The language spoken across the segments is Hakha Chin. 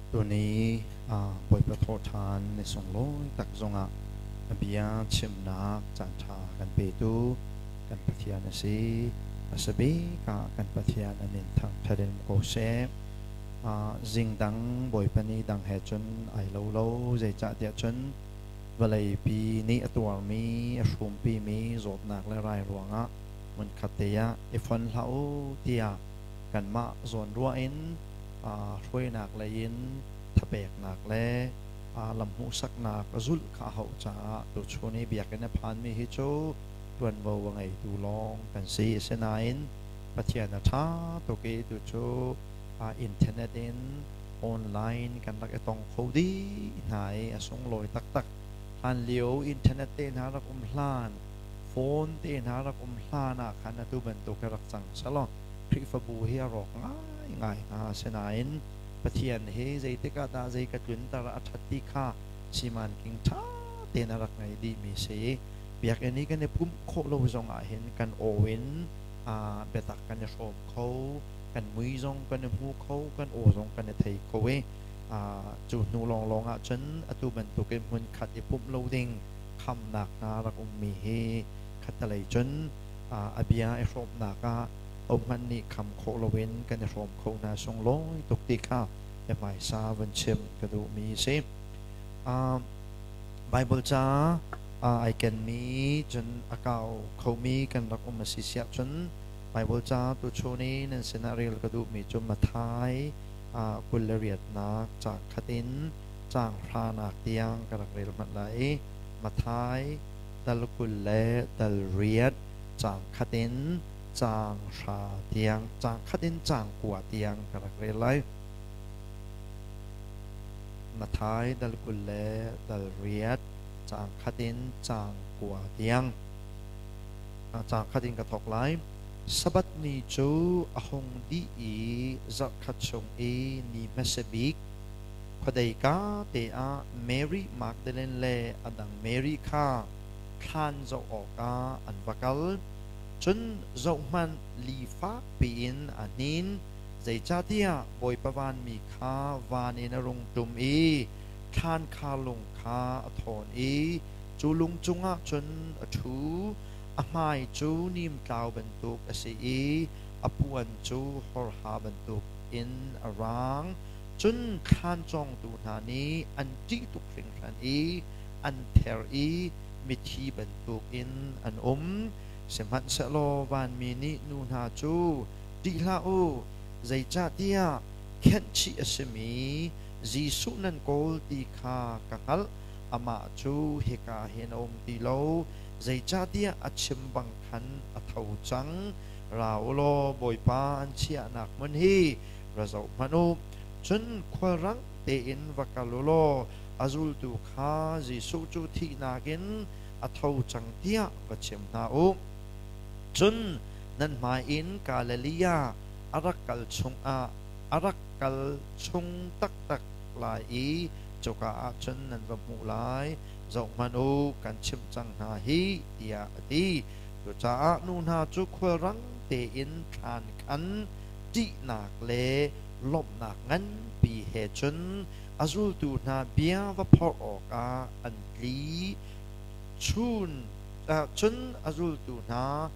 Tuni Bawipa thawhṭhan ni sunglawi tak zongah a bia chimnak caanṭha kan petu kan Pathian a si. A si bik ah kan Pathian a min thangṭhat in ko seh. Zing dang Bawipa ni dang he cun ai lo lo, zeicahtiah cun vawleipi nih a tuarmi, a hrumpimi zawtnak le rai ruangah hmunkhat te ah i fon hlah u tiah kanmah zawnruah in hruainak lei in thapeknak le lam hmuhsaknak a zulh kha a hauh caah tuchun i biakinn a phanmi hi cu ṭuanvo a ngeitu lawng kan si. Asinain Pathian a ṭha tuk i tucu internet in online kan rak i tong kho dih hna i a sunglawi taktak. Hlanlio internet te hna rak um hlan, phone te hna rak um hlan ah khan atu bantuk hi rak cang selaw Khrihfabu hi a rawk ngaingai hnga. Asinain Pathian hi zeitik ah dah zei ka tlunter a ṭhat ti kha simanking ṭha tein a rak ngei dihmi si. Biakinn i kan i pumh khawh lo zong ah hin kan aw in biatak kan i hrawm kho, kan mui zong kan i hmu kho, kan aw zong kan i thei kho i cu hnu lawnglawng ah cun atu bantukin hmunkhat i pumh lo ding khamnak hna rak ummi hi khattelei cun a bia i hrawmnak ah hohmanh nih kham khawh loin kan i hrawm kho hna sunglawi tuk ti kha biahmaisa vun chim ka duhmi a si. Bible ca ai kenmi cun a kau khomi kan rak um a si siah cun Bible ca tuchun i nan sinah rel ka duhmi cu Matthai 28nak caang khat in caang hranak tiang ka rak rel hmanh lai i Matthai dal 20 le dal riat caang khat in caang hra tiang, caang khat in caang kua tiang ka rak rel lai. Matthai dal 20 le dal riat caang khat in caang kua tiang. Caang khat in ka thawk lai. Sabbath ni cu a hung dih i zarhkhat chung i ni hmasa bik khuadei ka te ah Mary Magdalene le a dang Mary kha thlan zoh awkah an va kal. Cun zohhmanh, li fak piin a hnin, zeicahtiah Bawipa vanmi kha van in a rung ṭum i thlan kha lung kha a thawn i cu lung cungah cun a ṭhu. A hmai cu nimtlau bantuk a si i a puan cu horha bantuk in a raang. Cun thlan cawngtu hna nih an ṭih tuk hringhran i an ther i mithi bantukin an um. Sihmanhsehlaw vanmi nih nu hna cu, Ṭih hlah u, zeicahtiah khenhchih a simi Jesuh nan kawl ti kha ka hngalh. Amah cu hika hin a um ti lo, zeicahtiah a chim bang khan a tho cang. Ra u law Bawipa an chiahnak hmun hi ra zoh hmanh u. Cun khualrang tein va kal u law a zultu kha Jesuh cu thihnak in a tho cang tiah va chim hna u. Cun nan hmai in Galilee ah a rak kal chungah a rak kal chung taktak lai i cuka ah cun nan va hmuh lai. Zohhmanh u, kan chimh cang hna hih, tiah a ti. Cucaah nu hna cu khualrang tein thlan khan ṭihnak le lawmhnak nganpi he cun a zultu hna bia va phorh awkah an tli. Chun cun a zultu hna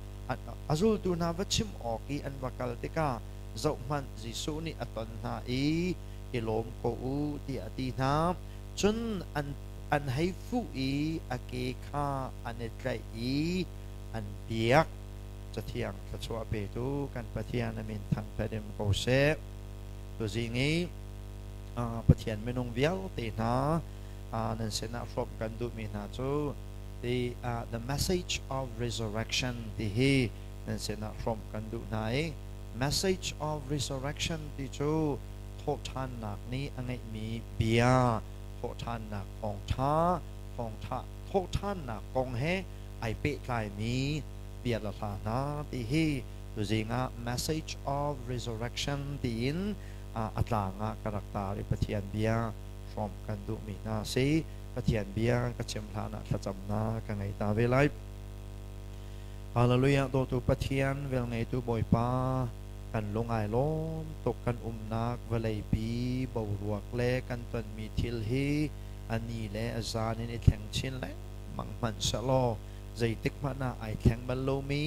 a zultu hna va chim awk i an va kal tikah zohhmanh Jesuh nih a ton hna i i lawm ko u tiah a ti hna. Cun an an hei fuh i a ke kha an i tlaih i an biak. Cathiang thluachuah petu kan Pathian a min thangṭhat in ko seh. Tuzing i Pathian minung vialte hna nan sinah hrawmh kan duhmi hna cu the the message of resurrection ti hi nan sinah hrawmh kan duh hna i message of resurrection ti cu thawhṭhannak nih a ngeihmi bia thawhṭhannak thawngṭha thawngṭha thawhṭhannak kong he ai pehtlaimi bia le hla hna ti hi tuzing ah message of resurrection tiin a tlang ah ka rak tar i Pathian bia hrawmh kan duhmi hna a si. Pathian bia ka chim hlan ah thlacamnak ka ngei ta ve lai. Hallelujah dawtu Pathian velngeitu Bawipa Kan lung ai lawm tuk. Kan umnak vawleipi boruak le kan tonmi thil hi a ni le a zan in i thleng chin lengmang hmanh sehlaw zeitik hmanh ah ai thleng bal lomi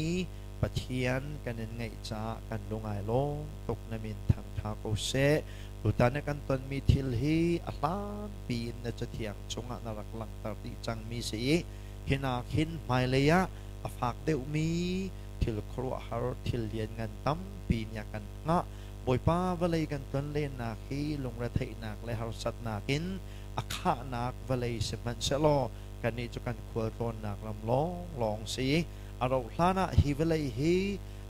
Pathian kan in ngeih caah kan lung ai lawm tuk. Na min thangṭha ko seh. Tutan na kan tonmi thil hi a hlanpi in na Cathiang chungah na rak langhter dih cangmi si i hinak hin hmailei ah a fak deuhmi thil khuaruahhar thil lianngan tampi nih a kan hngah. Bawipa, vawlei kan tlonlennak hi lungretheihnak le harsatnak in a khahnak vawlei si hmanhsehlaw kannih cu kan khualtlawnnak ram lawnglawng si. A rauh hlan ah hi vawlei hi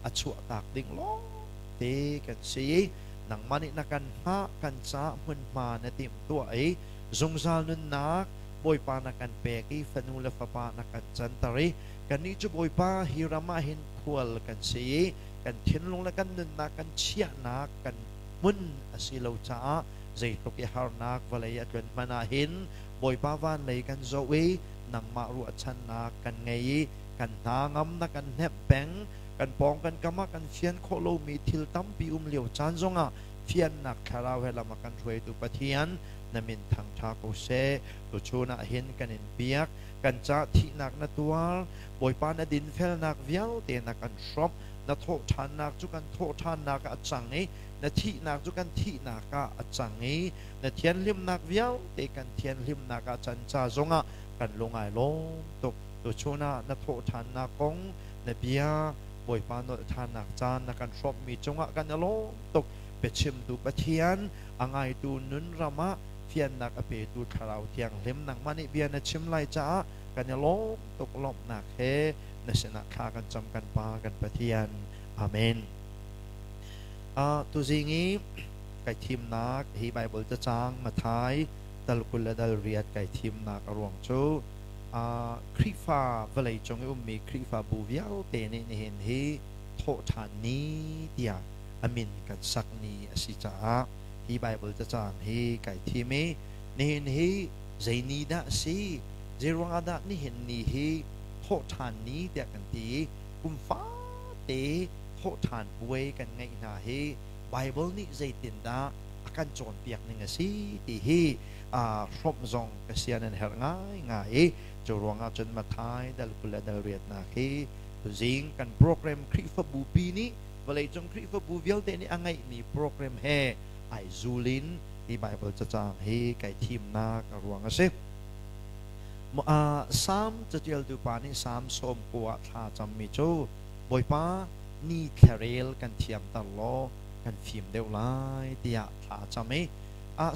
a chuahtak ding lawngte kan si. Nangmah nih na kan hngah, kan caah hmunhma na timhtuah i zungzal nunnak Bawipa na kan pek i fanu le fapa na kan canter i kannih cu Bawipa hi ram ah hin khual kan si i kan thinlung le kan nunnak kan chiahnak kan hmun a si lo caah zeitluk i harnak vawlei a tlun hmanh ah hin Bawipa van lei kan zoh i nangmah ruahchannak kan ngei i kan hna ngam na kan hnemh peng. Kan pawng kan kam ah kan fian khawh lomi thil tampi um lio caan zongah fiannak thlarau he lam a kan hruaitu Pathian, na min thangṭha ko seh. Tuchun ah hin kan in biak. Kan ca thihnak na tuar. Bawipa, na dinfelnak vialte na kan hrawmh. Na thawhṭhannak cu kan thawhṭhannak ah a cang i na thihnak cu kan thihnak ah a cang i na thianhlimnak vialte kan thianhlimnak ah can ca zongah kan lung ai lawm tuk. Tuchun ah na thawhṭhannak kong na bia Bawipa nolh ṭhannak caan na kan hrawmhmi cungah kan i lawm tuk. Biachimtu Pathian, a ngaitu nun ram ah fiannak a petu Thlarau Thianghlim, nangmah nih bia na chim lai caah kan i lawm tuk. Lawmhnak he na sinah thla kan cam, kan Pa, kan Pathian. Amen. Tuzing i kai thimnak hi Bible cacang Matthai dal 28 kai thimnak a ruang cu Khrihfa vawlei cung i ummi Khrihfabu vialte nih nihin hi thawhṭhan ni tiah a min kan sak ni a si caah hi Bible cacang hi kai thim i nihin hi zei ni dah a si, zei ruangah dah nihin ni hi thawhṭhan ni tiah kan ti i kum fate thawhṭhan puai kan ngeih hna hi Bible nih zeitindah a kan cawnpiak ning a si ti hi hrawmh zong ka sian an herh ngaingai i cu ruangah cun Matthai dal 20 le dal riatnak hi tuzing kan program Khrihfabu pi nih vawleicung Khrihfabu vialte nih a ngeihmi program he ai zulin hi Bible cacang hi kai thimnak a ruang a si. Salm catialtu pa nih Salm 90 ah thla cammi cu Bawipa, ni thlarel kan thiamter law kan fim deuh lai tiah thla cam i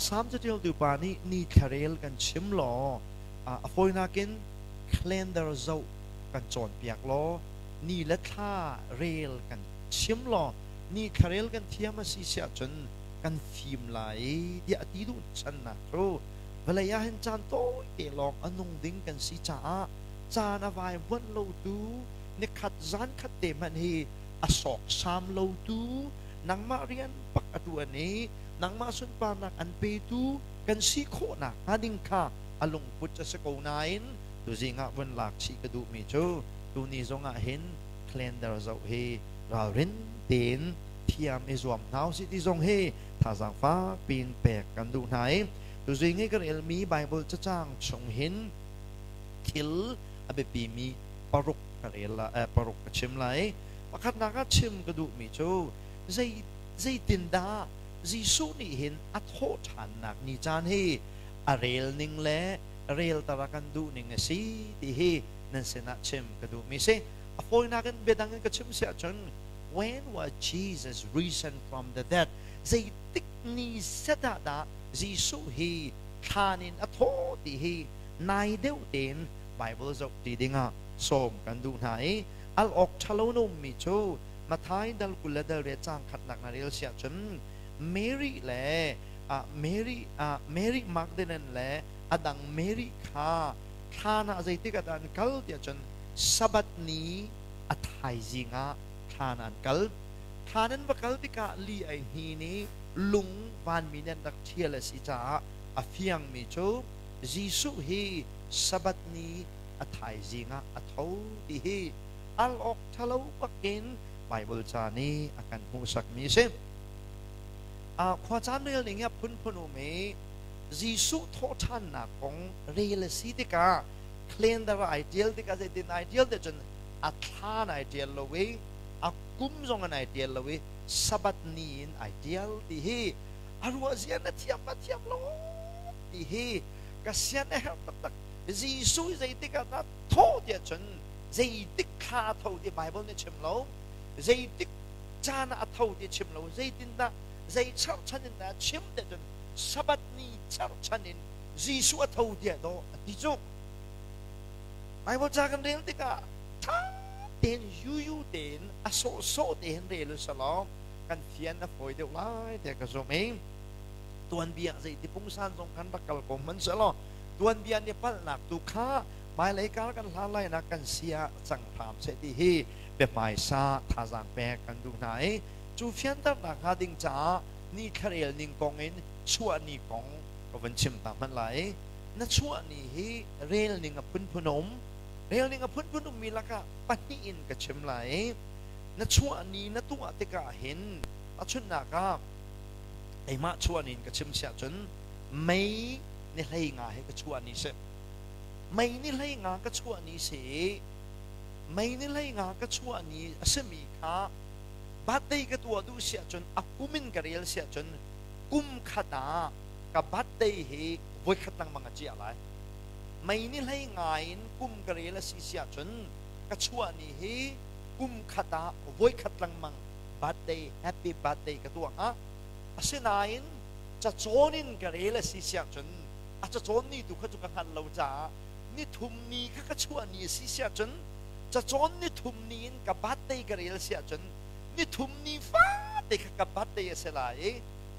Salm catialtu pa nih ni thlarel kan chim law a fawinak in calendar zoh kan cawnpiak law ni le thla rel kan chim law ni thlarel kan thiam a si siah cun kan fim lai tiah a ti duh channak cu vawlei ah hin caan tawite lawng a nung ding kan si caah caan a vai vuanh lotu, nikhat zan khat te hmanh hi a sawksam lotu, nangmah rian pak a ṭuan i nangmah sunparnak an petu kan si khawhnak hnga ding kha a lungput a si ko nain tuzing ah vun lak chih ka duhmi cu tuni zongah hin calendar zoh hi ralrin tein thiam i zuam hna usih ti zong hi thazaang fak piin pek kan duh hna i tuzing i ka relmi Bible cacang chung hin thil a biapimi paruk ka rel la paruk ka chim lai. Pakhatnak ah chim ka duhmi cu zei zeitindah Jesuh nih hin a thawhṭhannak ni caan hi a rel ning le relter a kan duh ning a si ti hi nan sinah chim ka duhmi si. A fawinak in biadang in ka chim si ahcun, when was Jesus risen from the dead? Zeitik ni set ah dah Jesuh hi thlan in a thawh ti hi nai deuh tein Bible zoh ti dingah sawm kan duh hna i al awk ṭhalo na ummi cu Matthai dal 20 le dal riat caang khatnak na rel siah cun Mary le Mary Mary Magdalene le a dang Mary kha thlan ah zeitik ah dah an kal tiah cun Sabbath ni a thaizing ah thlan an kal. Thlan an va kal tikah li ai hnin i lung vanmi nih an rak ṭhial a si caah a fiangmi cu Jesuh hi Sabbath ni a thaizing ah a tho ti hi al awk ṭhalo bakin. Bible ca nih a kan hmuhsakmi a si. Khuacaan rel ning hi a phunphun um i Jesuh thawhṭhannak kong rel a si tikah calendar ai ṭial tikah zeitin ai ṭial ti cun a thla ai ṭial lo i a kum zong in ai ṭial lo i Sabbath ni in ai ṭial ti hi a ruah zia na thiam ma thiam lo ti hi ka sian a herh taktak. Jesuh zeitik ah dah thawh tiah cun zeitik thla a tho ti Bible nih chim lo, zeitik caan ah a tho ti chim lo, zeitindah, zei cherhchan in dah chim tiah cun Sabbath ni cherhchan in Jesuh a tho tiah dawh a ti cu. Bible ca kan rel tikah ṭha tein yuyu tein a sawhsawh tein rel u selaw kan fian a fawi deuh lai tiah ka zumh i tuanbia zeiti pungsan zong kan rak kal ko hmanhsehlaw tuanbia nih palhnak tu kha hmailei kar kan hlan lai nak kan sia cang hram seh ti hi biahmaisa thazaang pek kan duh hna i cu fianternak hnga ding caah ni thlarel ning kong in chuah ni kong ka vun chim ta hmanh lai. Na chuah ni hi rel ning a phunphun a um. Rel ning a phunphun ummi lakah pahnih in ka chim lai. Na chuah ni na tuah tikah hin tahchunhnak ah keimah chuah ni in ka chim siah cun May ni 15 hi ka chuah ni si. May ni 15 ka chuah ni si. May ni 15 ka chuah ni a simi kha birthday ka tuah duh siah cun a kum in ka rel siah cun kum khat ah ka birthday hi voikhat lengmang a ciah lai. May ni 15 in kum ka rel a si siah cun ka chuah ni hi kum khat ah voikhat lengmang birthday, happy birthday ka tuah hnga. Asinain cacawn in ka rel a si siah cun a cacawn ni tu kha cu ka hngalh lo caah nithum ni kha ka chuah ni a si siah cun cacawn nithum ni in ka birthday ka rel siah cun nithum ni fate kha ka birthday a si lai i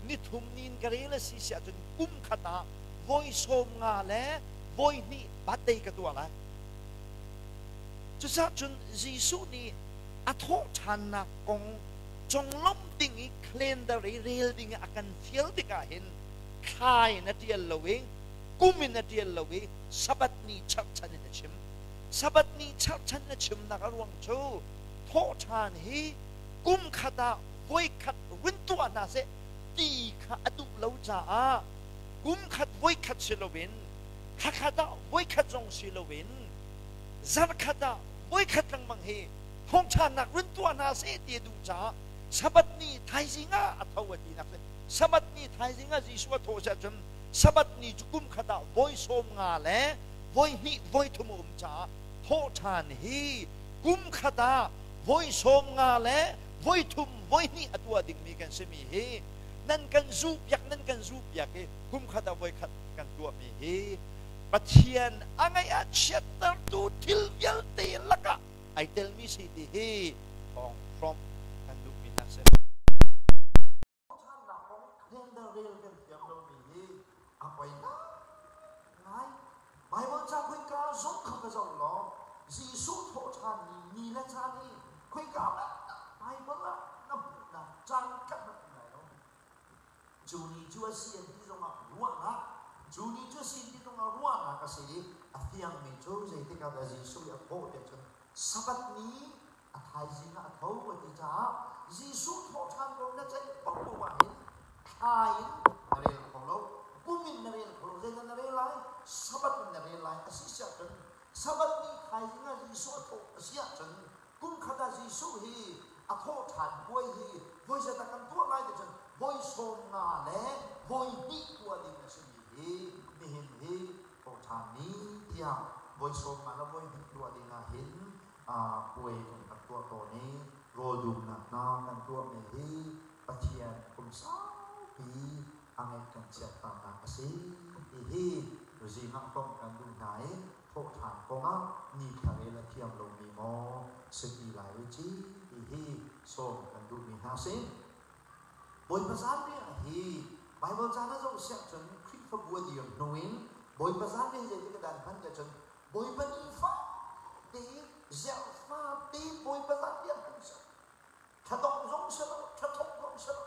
nithum ni in ka rel a si siah cun kum khat ah voi 50 le voi hnih birthday ka tuah lai. Cucaah cun Jesuh nih a thawhṭhannak kong conglawmh ding i calendar i rel ding i a kan fial tikah hin thla in a ṭial lo i kum in a ṭial lo i Sabbath ni cherhchan in a chim. Sabbath ni cherhchan in a chimnak a ruang cu thawhṭhan hi kum khat ah voikhat run tuah hna seh ti kha a duh lo caah kum khat voikhat si loin thla khat ah voikhat zong si loin zarh khat ah voikhat lengmang hi thawngṭhanak run tuah hna seh ti a duh caah Sabbath ni thaizing ah a tho a tinak si. Sabbath ni thaizing ah Jesuh a thawh si ahcun Sabbath ni cu kum khat ah voi 50 le voi hnih voi thum a um caah thawhṭhan hi kum khat ah voi 50 le voi thum voi hnih a tuah dingmi kan simi hi nan kan zuhpiak, nan kan zuhpiak i kum khat ah voi khat kan tuahmi hi Pathian a ngaih ah chiattertu thil vialte lakah ai telmi si ti hi thawng hrawmh kan duhmi hna si. Ṭhannak kong calendar rel kan thiam lomi hi a poi ngai. Bible ca khoika zong kha ka zoh law Jesuh thawhṭhan ni ni le caan hi khoika hmanh Bible ah na hmuhnak caan khat hmanh um lai lo. Cu ni cu a si an ti zongah ruahnak, cu ni cu a si ti zongah ruahnak a si i a fiangmi cu zeitik ah dah Jesuh i a thawh tiah cun Sabbath ni a thaizing ah a tho a ti caah Jesuh thawhṭhan ko na ceih paohpaoh ah hin thla in na rel kho lo, kum in na rel kho lo, zeidah na rel lai? Sabbath in na rel lai. A si siah cun Sabbath ni thaizing ah Jesuh a thawh a si ahcun kum khat ah Jesuh hi a thawhṭhan puai hi voi zeizat kan tuah lai ti cun voi 50 le voi hnih tuah ding a simi hi nihin hi thawhṭhan ni tiah voi 50 le voi hnih tuah ding ah hin puai kan rak tuah tawn i rawl dumnak hna kan tuahmi hi Pathian kum saupi a ngeih kan chiatnak a si ti hi tuzing ah komh kan duh hna i thawhṭhan kongah nithla rel a thiam lomi maw si ti lai u ci ti hi sawm kan duhmi hna si. Bawipa zanriah hi Baibal ca na zoh siah cun Khrihfabu a dir hnu in Bawipa zanriah zeitik a dan hman tiah cun Bawipa ni fate zerhfate Bawipa zanriah hman si. Thladong zong si lo, thlathawk zong si lo.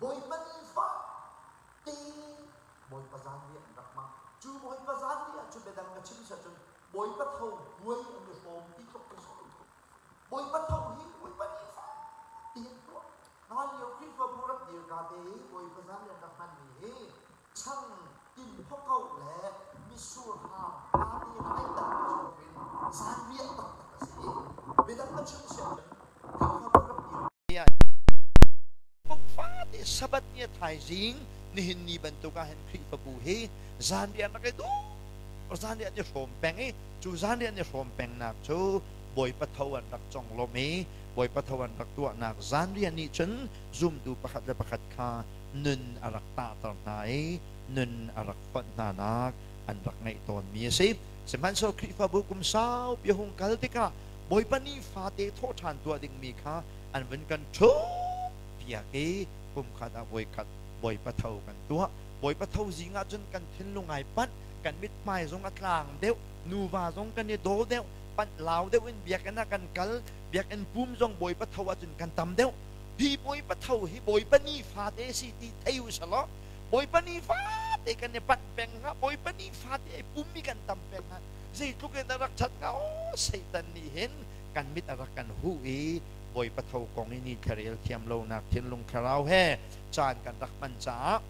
Bawipa ni fate Bawipa zanriah an rak hmang. Cu Bawipa zanriah cu biadang ka chim siah cun Bawipa tho buai an i hrawm ti tluk ka si. Bawipa tho hi Bawipa ni fate. Tihin tuah. Hlan lio Khrihfabu rak dirka te i Bawipa zanriah rak hmanmi hi chang inn phokauh le mitsur hang fate ai tak in zanriah taktak a si i biadang na chim si ahcun Khrihfabu rak dir fate Sabbath ni a thaizing nihin ni bantuk ah hin Khrihfabu hi zanriah rak i duh zanriah an i hrawm peng i cu zanriah an i hrawm pengnak cu Bawipa tho an rak conglawmh i Bawipa tho an rak tuahnak zanriah nih cun zumtu pakhat le pakhat kha nun a rak tahter hna i nun a rak fonh hnanak an rak ngeih tawnmi a si. Sihmanhsehlaw Khrihfabu kum saupi a hung kal tikah Bawipa ni fate thawhṭhan tuah dingmi kha an vun kan ṭhumh piak i kum khat ah voikhat Bawipa tho kan tuah. Bawipa tho zing ah cun kan thinlung ai panh, kan mithmai zong a tlang deuh, nuva zong kan i daw deuh, panh lau deuh in biakinn ah kan kal, biakinn pum zong Bawipa tho ahcun kan tam deuh. Hi Bawipa tho hi Bawipa ni fate si ti thei u selaw Bawipa ni fate kan i panh peng hnga, Bawipa ni fate ai pummi kan tam peng hnga. Zeitluk in a rak ṭhat hnga aw Satan nih hin kan mit a rak kan huh i Bawipa tho kong i ni thlarel thiam lonak thinlung thlarau he caan kan rak hman caah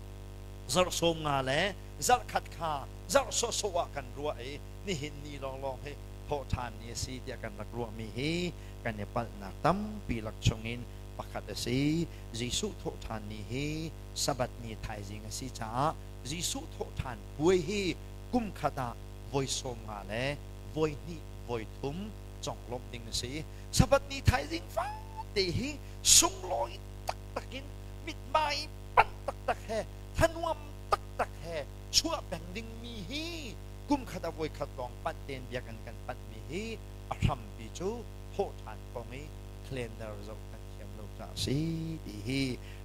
zarh sawm nga le zarh khat kha zarh sawhsawh ah kan ruah i nihin ni lawnglawng hi thawhṭhan ni a si tiah kan rak ruahmi hi kan i palhnak tampi lak chungin pakhat a si. Jesuh thawhṭhan ni hi Sabbath ni thaizing a si caah Jesuh thawhṭhan puai hi kum khat ah voi 50 le voi hnih voi thum conglawmh ding a si. Sabbath ni thaizing fate hi sunglawi taktak in mithmai panh taktak he thanuam taktak he chuah peng dingmi hi kum khat ah voi khat lawng panh tein biakinn kan panhmi hi a hrampi cu thawhṭhan kong i calendar zoh kan thiam lo caah a si ti hi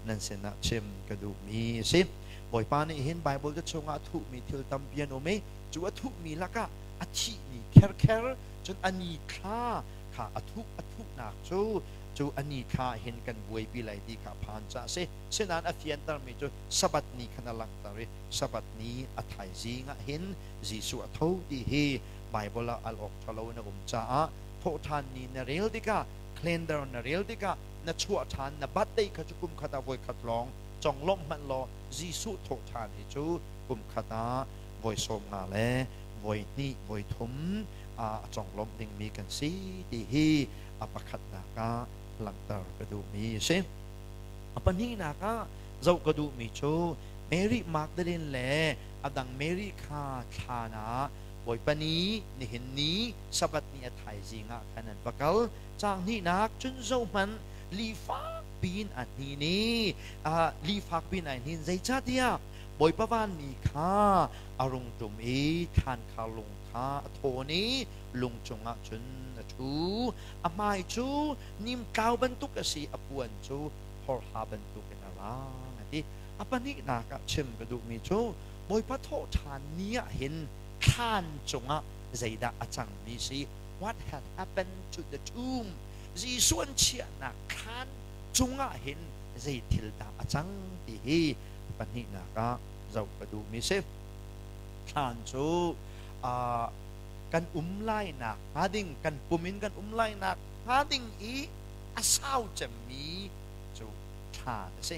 nan sinah chim ka duhmi a si. Bawipa nih hin Baibal ca chungah a thuhmi thil tampi an um i cu a thuhmi lakah a thihni kherkher cun a ni thla kha a thuh a thuhnak cu cu a ni thla hin kan buaipi lai ti kha a phan caah a si. Sinain a fiantermi cu Sabbath ni khan a langhter i Sabbath ni a thaizing ah hin Jesuh a tho ti hi Baibal ah al awk ṭhalo in a um caah thawhṭhan ni na rel tikah calendar na rel tikah na chuah ṭhan na birthday kha cu kum khat ah voikhat lawng conglawmh hmanh law Jesuh thawhṭhan hi cu kum khat ah voi 50 le voi hnih voi thum a conglawmh dingmi kan si ti hi a pakhatnak ah langhter ka duhmi a si. A pahnihnak ah zoh ka duhmi cu Mary Magdalene le a dang Mary kha thlan ah Bawipa ni nihin ni Sabbath ni a thaizing ah khan an va kal. Caang hnihnak cun zohhmanh li fak piin a hnin i li fak piin ai hnin zeicahtiah Bawipa vanmi kha a rung ṭum i thlan kha lung kha a thawn i lung cungah cun a ṭhu. A hmai cu nimtlau bantuk a si, a puan cu horha bantukin a rang a ti. A pahnihnak ah chim ka duhmi cu Bawipa thawhṭhan ni ah hin thlan cungah zeidah a cangmi si? What had happened to the tomb? Jesuh an chiahnak thlan cungah hin zei thil dah a cang ti hi pahnihnak ah zoh ka duhmi si. Thlan cu kan um lainak hnga ding, kan pum in kan um lainak hnga ding i a sau cemmi cu thlan a si.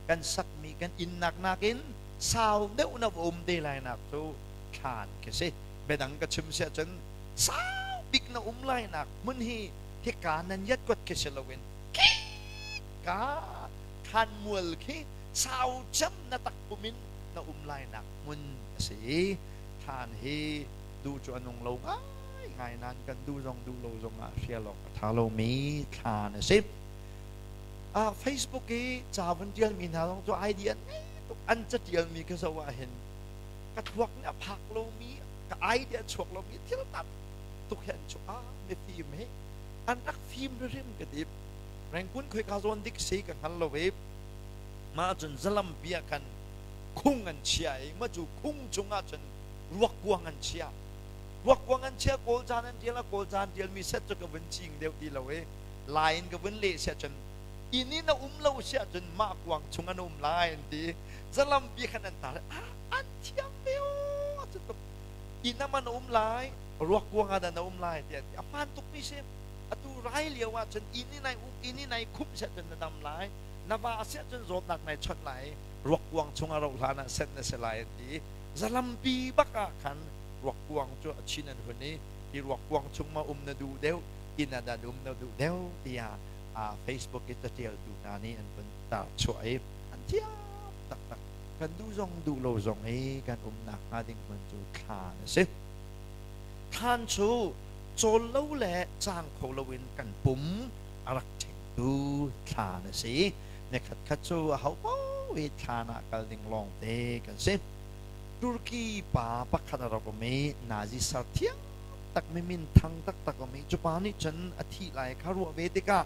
Kan sakmi kan innak nakin sau deuh na va um te lainak cu thlan khi si. Biadang ka chim siah cun sau bik na um lainak hmun hi hika nan yat kuat khi si loin ka thlan mual khi sau cem na takpum in na um lainak hmun a si i thlan hi duh cu a nung lo ngai ngai nain kan duh zong duh lo zong ah hrial awk a ṭha lomi thlan a si. Facebook i ca vun ṭialmi hna zong cu idea an ngei tuk an caṭialmi ka zoh ah hin ka thluak nih a phak lomi ka idea chuak lomi thil tam tuk hi an chuak ah mifim hi an rak fim hrim ka ti Rangoon khoika zawn dik si ka hngal lo i mah cun zalampi ah khan khung an chia i mah cu khung chungah cun ruakkuang an chia ruakkuang an chia kawl caan an tial a kawl caan tialmi set cu ka vun cing deuh ti lo i lai in ka vun leh siah cun inn in a um lo siah cun mah kuang chung an um lai an ti zalampi khan an tar an thiam ve o cu tuk inn ah man a um lai ruakkuang ah dah na um lai tiah a hmaan tukmi si atu rai lio ah cun inn i nai um inn i nai khumh siah cun na dam lai na va siah cun zawtnak nai chawnh lai ruakkuang chungah roh hlan ah senh na si lai an ti zalampi bak ah khan ruakkuang cu a chin an hun i hi ruakkuang chung ma um na duh deuh inn ah dah um na duh deuh tiah Facebook i catialtu hna nih an vun tar chuah i an thiam taktak. Kan duh zong duh lo zong i kan umnak hnga ding hmun cu thlan a si. Thlan cu cawl lo le cang kho loin kan pum a rak ṭhengtu thlan a si. Nikhat khat cu aho paoh hi thlan ah kal ding lawngte kan si. Turkey pa pakhat a rak um i Nazi sar thiam tak mi min thang taktak um i cu pa nih cun a thih lai kha ruah ve tikah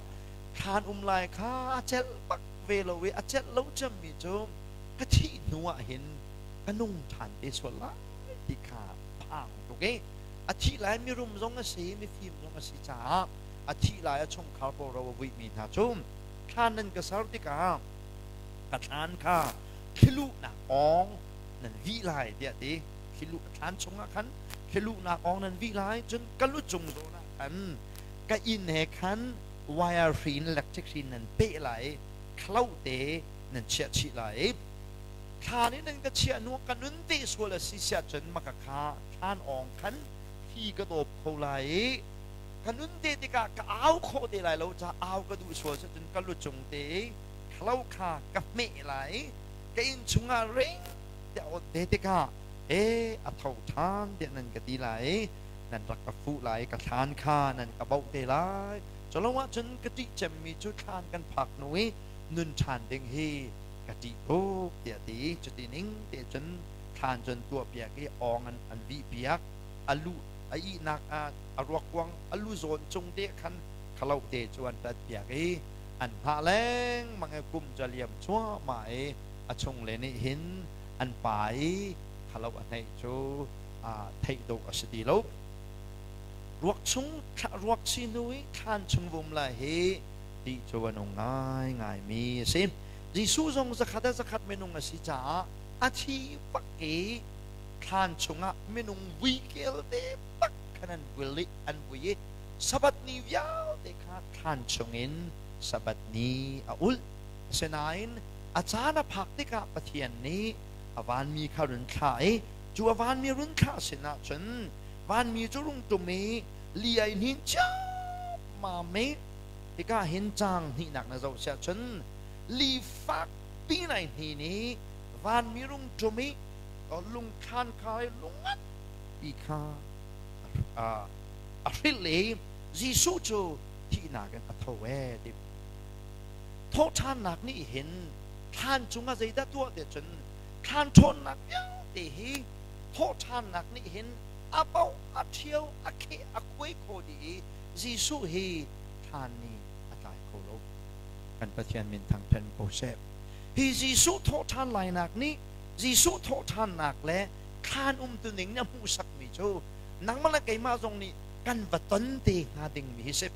thlan um lai kha a celh bak ve lo i a celh lo cemmi cu ka thih hnu ah hin ka nung ṭhan te sual lai ti kha phang tuk i a thih lai mirum zong a si mifim zong a si caah a thih lai a chungkhar pawl ro a vuihmi hna cu thlan nan ka ser tikah ka thlan kha thliluhnak awng nan vih lai tiah ti. Thliluh thlan chungah khan thliluhnak awng nan vih lai, cun ka lu cung zawn ah khan ka inn he khan wire hri in electric hri nan peh lai, thlo te nan chiah chih lai. Thlan in nan ka chiah hnu ka nun te sual a si siah cun maka kha thlan awng khan thi ka dawp kho lai i ka nun te tikah ka au khawh te lai lo ca au ka duh sual si cun ka lu cung te thlo kha ka hmeh lai, ka inn chungah ring tiah awt te tikah e a tho ṭhan tiah nan ka ti lai i nan rak ka fuh lai, ka thlan kha nan ka boh te lai. Cu lo ahcun ka ṭih cemmi cu thlan kan phak hnu i nun ṭhan ding hi ka ṭih tuk tiah ti. Cuti ning te cun thlan cun tuahpiak i awng an vihpiak, a lu a ihnak ah a ruakkuang a lu zawn cung te khan khalo te cu an ṭatpiak i an hngah lengmang i kum cu a liam cuahmah i a chungle nih hin an pa i khalo a hneih cu theih dawh a si ti lo. Ruak chung ruak si hnu i thlan chung vum lai hi ti cu a nung ngaingai mi a si. Jesuh zong zakhat a zakhat minung a si caah a thi bak i thlan chungah minung vui kel te bak khan an vil i an vui i Sabbath ni vialte kha thlan chungin Sabbath ni a ulh. Asinain a caan a phak tikah Pathian nih a vanmi kha run thlah i cu a vanmi run thlah sinah cun vanmi cu rung ṭum i li ai hnin ciammam i hika hin caang hnihnak na zoh siah cun li fakpi nai hnin i vanmi rung ṭum i lungthlan kha i lungnganpi kha a hrilh i Jesuh cu thihnak in a tho ee ti. Thawhṭhannak nih hin thlan cungah zeidah tuah ti cun thlan ṭhawnnak vialte hi thawhṭhannak nih hin a bo a ṭhio a kheh a khuai kho dih i Jesuh hi thlan nih a tlai kho lo. Kan Pathian min thangṭhat ko seh. Hi Jesuh thawhṭhan lainak nih Jesuh thawhṭhannak le thlan umtuning nih a hmuhsakmi cu nangmah le keimah zong nih kan va ton te hnga dingmi hi si.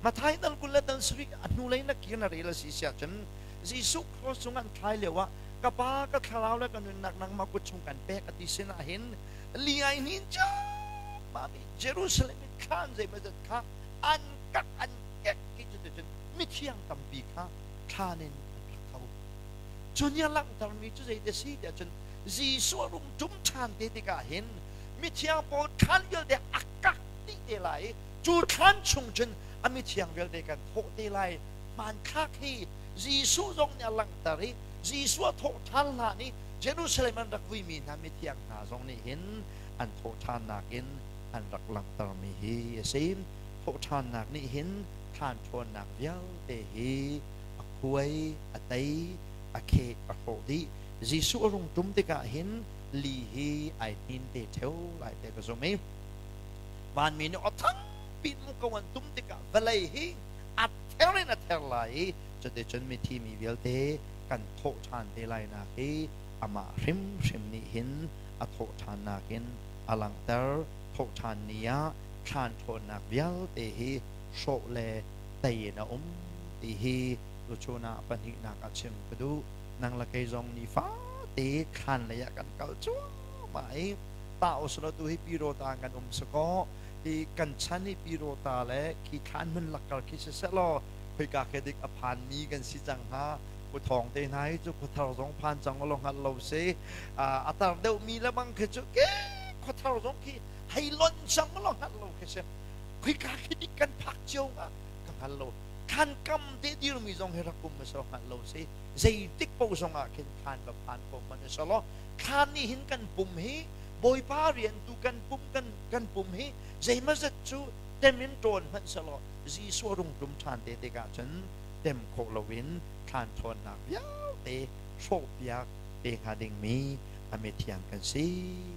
Matthai dal 20 le dal 7 a hnulei na kir na rel a si siah cun Jesuh cross cung an thlai lio ah ka pa ka thlarau le ka nunnak nangmah kut chung kan pek a ti sinah hin li ai hnin mami Jerusalem i thlan zeimawzat kha an kak an kek ki cu cun mithiang tampi kha thlan in an rak tho. Cu nih a langhtermi cu zei te si tiah cun Jesuh a rung ṭum ṭhan te tikah hin mithiang pawl thlan vialte a kak dih te lai i cu thlan chung cun a mithiang vialte kan thawh te lai. Hmanthlak hi Jesuh zong nih a langhter i Jesuh a thawh ṭhan hlan i Jerusalem an rak vuimi hna mithiang hna zong nih hin an thawhṭhannak in an rak langhtermi hi a si. Thawhṭhannak nih hin thlan ṭhawnnak vialte hi a khuai, a tei, a kheh, a hrawh dih. Jesuh a rung ṭum tikah hin li hi ai hnin te ṭheo lai te ka zum i vanmi nih aw thangpi in muko an tum tikah vawlei hi a ther in a ther lai i cuticun mithi mi vialte kan thawh ṭhan te lainak hi amah hrimhrim nih hin a thawh ṭhannak in a langhter. Thawh ṭhan ni ah thlan ṭhawnnak vialte hi hrawh le tei in a um ti hi tuchun ah pahnihnak ah chim ka duh. Nang le kei zong nifate thlan lei ah kan kal cuahmah i tah usulaw tu hi Pyidawta kan um si kaw. Hi kan chan i Pyirota le khi thlan hmun lakkar khi siseh law khoika khi dik a phanmi kan si cang hnga. Khuathawng te hna hi cu khuathar zong phan cang law hngalh lo si. A tar deuhmi le bang khi cu ke khuathar zong khi hei lonh cang law hngalh lo khi si. Khoika khi dik kan phak cio hnga ka hngal lo. Thlan kam te dirmi zong hi rak um a si hngalh lo si. Zeitik paoh zong ah khin thlan va phan ko hmanh a si law thlan nih hin kan pum hi Bawipa rian tu kan pum kan kan pum hi zeimazat cu tem in ṭawn hmanh selaw Jesuh rung ṭum ṭhan te tikah cun tem khawh loin thlan ṭhawnnak vialte hrawhpiak te hnga dingmi a mithiang kan si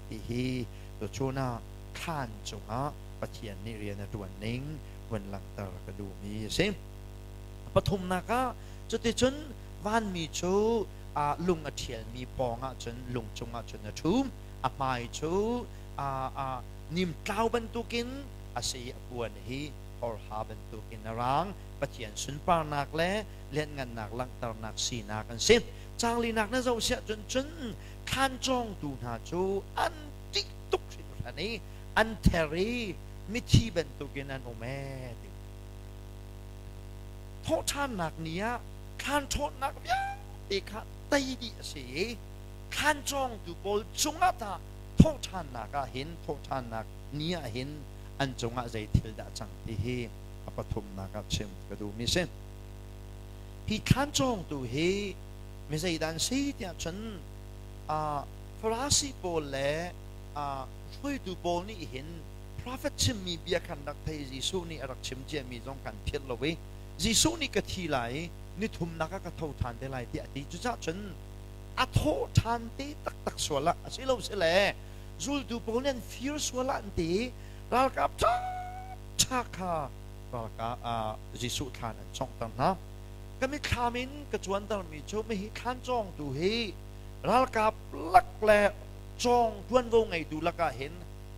ti hi tuchun ah thlan cungah Pathian nih rian a ṭuan ning vun langhter ka duhmi a si. Pathumnak ah cuticun vanmi cu lung a ṭhialmi pawng ahcun lung cungah cun a ṭhu. A hmai cu nimtlau bantukin a si i a puan hi horha bantukin a rang. Pathian sunparnak le lianhngannak langhternak sinak an si. Caanglinak na zoh siah cun cun thlan cawngtu hna cu an ṭih tuk hringhran i an ther i mithi bantukin an um ee ti. Thawhṭhannak ni ah thlan ṭhawnnak vialte kha tei dih a si i thlan cawngtu pawl cungah tah thawhṭhannak ah hin thawhṭhannak ni ah hin an cungah zei thil dah cang ti hi a pathumnak ah chim ka duhmi a si. Hi thlan cawngtu hi mi zeidah an si tiah cun Farasi pawl le hruaitu pawl nih hin prophet chimmi bia khan rak thei Jesuh nih a rak chim ciami zong kan philh lo i Jesuh nih ka thi lai i nithumnak ah ka tho ṭhan te lai tiah a ti. Cucaah cun a thawh ṭhan te taktak sual ah a si lo si le zultu pawl nih an fir sual ah an ti i ralkap ṭha kha ralkap Jesuh thlan an conghter hna. Ka mitthlam in ka cuantermi cu mihi thlan cawngtu hi ralkap lak le cawng ṭuanvo ngeitu lakah hin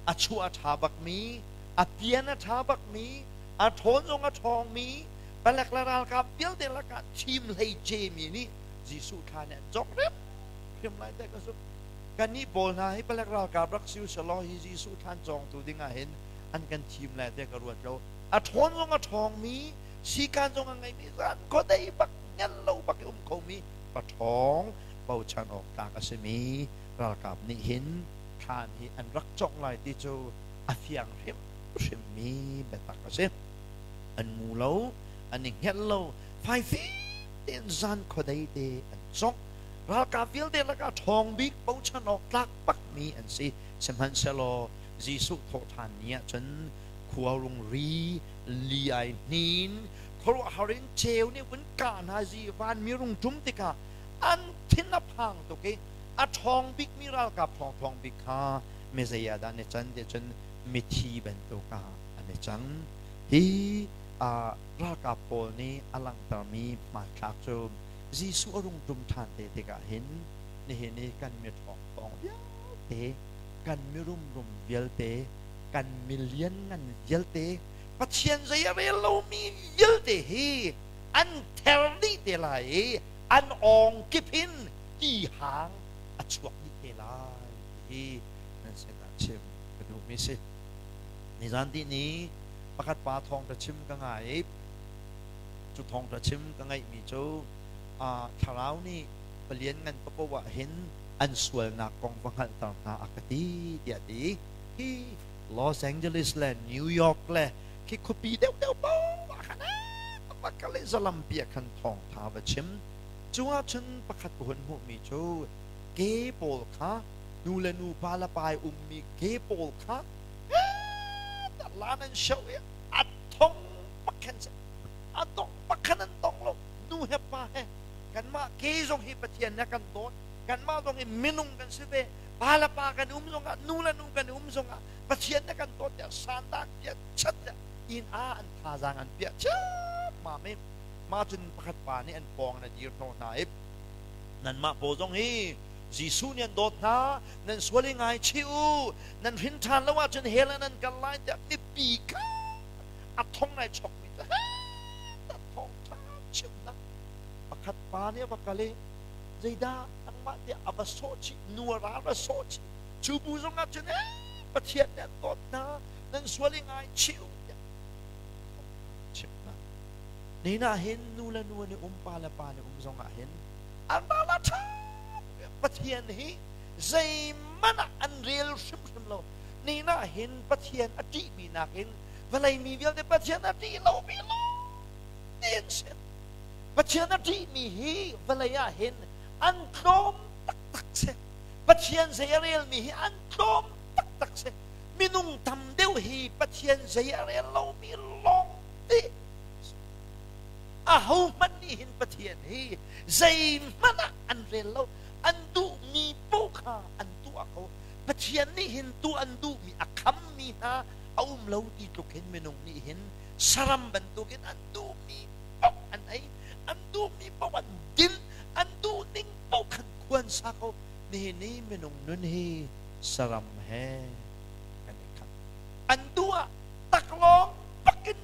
a chuah a ṭha bakmi, a pian a ṭha bakmi, a ṭhawn zong a ṭhawngmi, palek le ralkap vialte lakah thim hlei cemi nih Jesuh thla nih an cawk hrimhrim lai te ka zumh. Kannih pawl hna hi palek ralkap rak si usalaw hi Jesuh thlan cawngtu ding ah hin an kan thim lai te ka ruat lo. A ṭhawn zong a ṭhawngmi, sikan zong a ngeimi, zan khuadei bak ngen lo bak i um khomi paṭhawng bochan awk tlak a simi ralkap nih hin thlan hi an rak cawk lai ti cu a fiang hrimhrimmi biatak a si. An ngu lo, an i hngelh lo, faifi tein zan khuadei te an cawk. Ralkap vialte lakah ṭhawng bik bochan awk tlak bakmi an si. Sihmanhsehlaw Jesuh thawhṭhan ni ah cun khua rung ri li ai hnin khuaruahhar in ceu nih vun kah hna zi vanmi rung ṭum tikah an thin a phang tuk i a ṭhawng bikmi ralkap ṭhawng bik kha mizei ah dah an i can ti cun mithi bantuk ah an i cang. Hi ralkap pawl nih a langhtermi hmanthlak cu Jesuh a rung ṭum ṭhan te tikah hin nihin i kan miṭhawng thawng vialte, kan mirumrum vialte, kan milianngan vialte, Pathian zei a rel lomi vialte hi an ther dih te lai i an awng kip in ti hang a chuak dih te lai ti hi nan sinah chim ka duhmi si. Nizan ti ni pakhat pa thawngṭha chim ka ngai i cu thawngṭha chim ka ngaihmi cu thlarau nih palian ngan papoh ah hin an sualnak kong va hngalhter hna a ka ti tiah ti. Hi Los Angeles le New York le khi khuapi deuhdeuh paoh ah khan pakal i zalampi ah khan thawngṭha va chim. Cu ahcun pakhat ka hun hmuhmi cu ke pawl kha nu le nu pa le pa i ummi ke pawl kha lan an shoh i a thong pakhan a dong pakhan an dong lo nu he pa he kanmah ke zong hi Pathian nih a kan dawt kanmah zong hi minung kan si ve pa le pa kan um zongah nu le nu kan um zongah Pathian nih kan dawt tiah sandan piah chat tiah inn ah an thazaang an piah chat ma me ma cun pakhat pa nih an pawng na dir hnawh hna i nanmah paw zong hi Jesuh nih an dawt hna nan sual i ngaichih u nan hrin ṭhan lo ahcun hell ah nan kal lai tiah mipi kha a thong nai chokmi cu thawng ṭha chimnak pakhat pa nih a va kal i zeidah nangmah tiah a va sawh chih nu a ral va sawh chih cu bu zong ah cun Pathian nih an dawt hna. Nan sual i ngai chiu tiah chim hna. Ni na hin nu le nu an i um, pa le pa an i um zong ah hin an ral a ṭha. Pathian hi zeihmanh ah an rel hrimhrim lo. Ni na hin Pathian a ṭihmi nakin vawlei mi vialte Pathian a ṭih lomi lawng an si. Pathian a ṭihmi hi vawlei ah hin an tlawm taktak si. Pathian zei a relmi hi an tlawm taktak si. Minung tam deuh hi Pathian zei a rel lomi lawng te. Ahohmanh nih hin Pathian hi zeihmanh ah an rel lo. An duhmi paoh kha an tuah ko. Pathian nih hin tuah an duhmi a khammi hna a um lo ti tluk hin minung nih hin saram bantukin an duhmi paoh an ei, an duhmi paoh an din, an duh ning paoh khan khuan sa ko. Nihin i minung nun hi saram he kan i khat. An duh ah taklawng bakin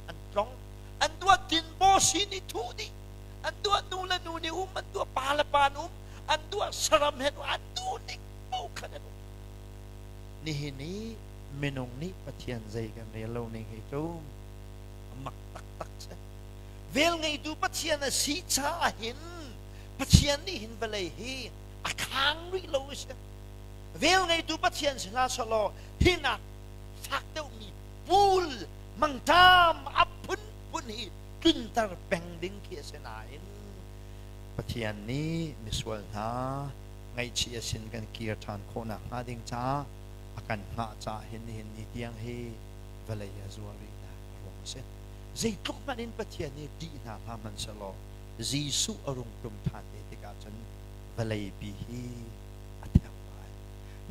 an tlong. An duh ah tinbaw sin i thuh dih. An duh ah nu le nu nih um, an duh ah pa le pa an um, an duh ah saram he an duh ning paoh khan an um. Nihin i minung nih Pathian zei kan rel lo ning hi cu mak taktak si. Vel ngeitu Pathian a si caah hin Pathian nih hin vawlei hi a khang rih lo a si. Vel ngeitu Pathian si hlah selaw hinak fak deuhmi pul mangṭam a phunphun hi tlunter peng ding khi a si nain Pathian nih misual hna ngaihchih a sin kan kir ṭhan khawhnak hnga ding caah a kan hngah caah hin nihin ni tiang hi vawlei a zuar rihnak a ruang a si. Zeitluk hmanh in Pathian nih ṭih hna hlah hmanhsehlaw Jesuh a rung tlum ṭhan te tikah cun vawleipi hi a ther lai.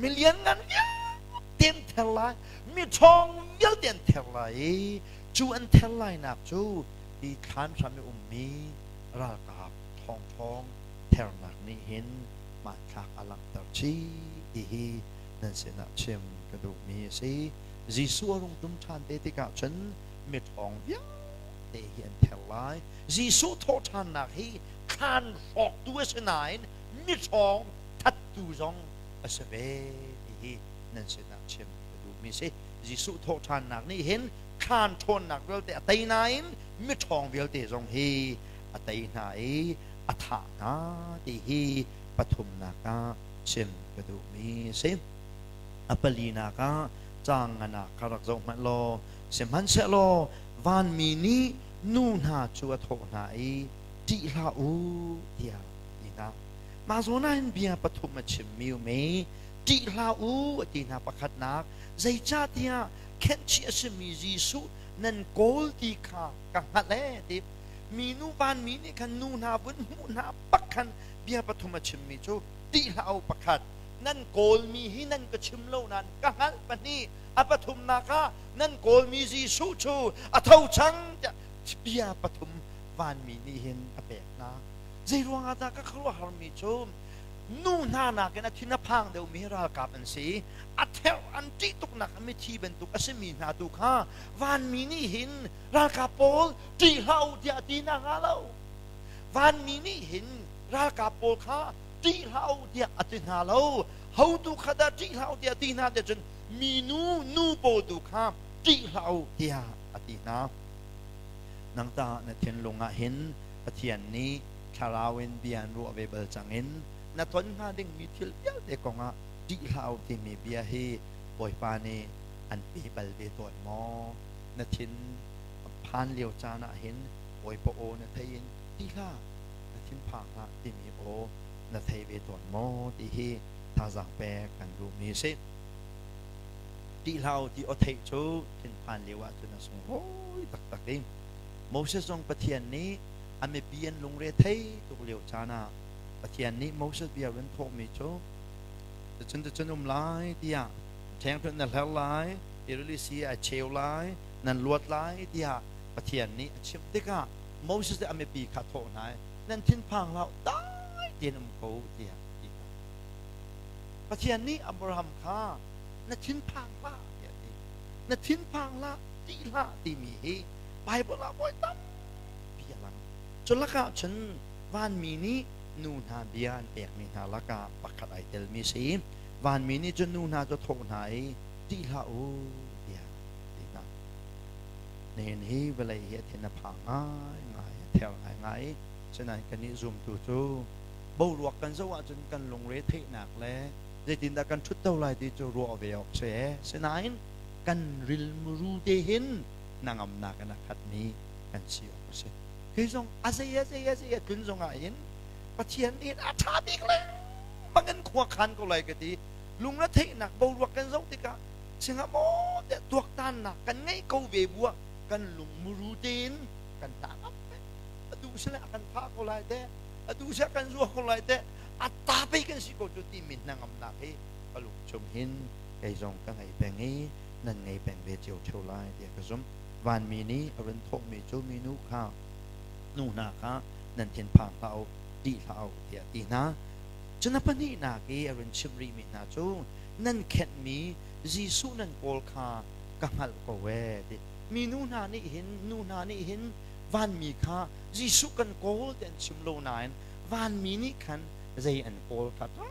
Mi lianngan vialte an ther lai, mi ṭhawng vialte an ther lai i cu an ther lainak cu hi thlan hram i ummi ralkap ṭhawngṭhawng thernak nih hin hmanthlak a langhter chih ti hi nan sinah chim ka duhmi a si. Jesuh a rung ṭum ṭhan te tikah cun mi ṭhawng vialte hi an ther lai. Jesuh thawhṭhannak hi thlan hrawktu a si nain miṭhawng thattu zong a si ve ti hi nan sinah chim ka duhmi si. Jesuh thawhṭhannak nih hin thlan ṭhawnnak vialte a tei nain miṭhawng vialte zong hi a tei hna i a thah hna ti hi pathumnak ah chim ka duhmi a si. A palinak ah caang ngan ah ka rak zoh hmanh law sihmanhsehlaw vanmi nih nu hna cu a thawh hna i ṭih hlah u tiah a ti hna. Mah zawn ah hin bia pathum a chimmi um i ṭih hlah u a ti hna. Pakhatnak, zeicahtiah khenhchih a simi Jesuh nan kawl ti kha ka hngalh ee ti. Minu vanmi nih khan nu hna vun hmuh hna bak khan bia pathum a chimmi cu ṭih hlah u pakhat, nan kawlmi hi nan ka chim lo nain ka hngalh pahnih, a pathumnak ah nan kawlmi Jesuh cu a tho cang tiah bia pathum vanmi nih hin a pek hna. Zei ruangah dah ka khuaruahharmi cu nu hna nakin a thin a phang deuhmi hi ralkap an si. A therh an ṭih tuknak a mithi bantuk a simi hna tu kha vanmi nih hin ralkap pawl ṭih hlah u tiah a ti hna hnga lo. Vanmi nih hin ralkap pawl kha ṭih hlah u tiah a ti hna lo. Hotu kha dah ṭih hlah u tiah a ti hna tiah cun minu nu pawl tu kha ṭih hlah u tiah a ti hna. Nang tah na thinlung ah hin Pathian nih thlarau in bia an ruah ve bal cang in na ton hnga dingmi thil vialte kongah ṭih hlah u timi bia hi Bawipa nih an pe bal ve tawn maw? Na thin phan lio caan ah hin Bawipa aw na thei in ṭih hlah, na thinphang hlah timi aw na thei ve tawn maw ti hi thazaang pek kan duhmi a si. Ṭih hlah u ti aw theih cu thinphan lio ahcun a sunglawi taktak i Moses zong Pathian nih a mipi an lungre thei tuk lio caan ah Pathian nih Moses bia run thawhmi cu cun cun um lai tiah ṭhengṭhunh na hler lai, Irili a cheu lai, nan luat lai tiah Pathian nih a chimh tikah Moses nih a mipi kha thawh hna i nan thinphang hlah dai tein um ko tiah a ti hna. Pathian nih Abraham kha na thinphang hlah tiah a ti. Na thinphang hlah, ṭih hlah timi hi Baibal ah voi tampi a lang. Cu lakah cun vanmi nih nu hna bia an pekmi hna lakah pakhat ai telmi si. Vanmi nih cun nu hna cu a thawh hna i ṭih hlah u tiah. Nihin hi vawlei hi a thin a phang ngaingai, a ther ngaingai. Sinain kannih zumtu cu boruak kan zoh ahcun kan lungre theihnak le zeitindah kan ṭhutto lai ti cu ruah ve awk si. Sinain kan rilmuru te hin hnangamnak in a khatmi kan si awk a si. Kei zong a zei a zei a zei a tlun zongah hin Pathian nih a ṭha bik lengmang in khua khan ko lai ka ti. Lungre theihnak boruak kan zoh tikah singa maw tiah tuaktannak kan ngeih ko ve buah kan lungmuru tein kan tah ngam ve. A duh sile a kan thah ko lai teh, a duh sile kan zuah ko lai teh, a ta pei kan si ko cu timi hnangamnak hi ka lung chung hin kei zong ka ngei peng i nan ngei peng ve cio ṭheo lai tiah ka zumh. Vanmi nih a run thawhmi cu minu kha nu hna kha nan thinphang hlah u, ṭih hlah u tiah a ti hna. Cun a pahnihnak i a run chimh rihmi hna cu nan khenhmi Jesuh nan kawl kha ka hngalh ko ee ti. Minu hna nih hin nu hna nih hin vanmi kha Jesuh kan kawl ti an chim lo nain vanmi nih khan zei an kawl kha ṭha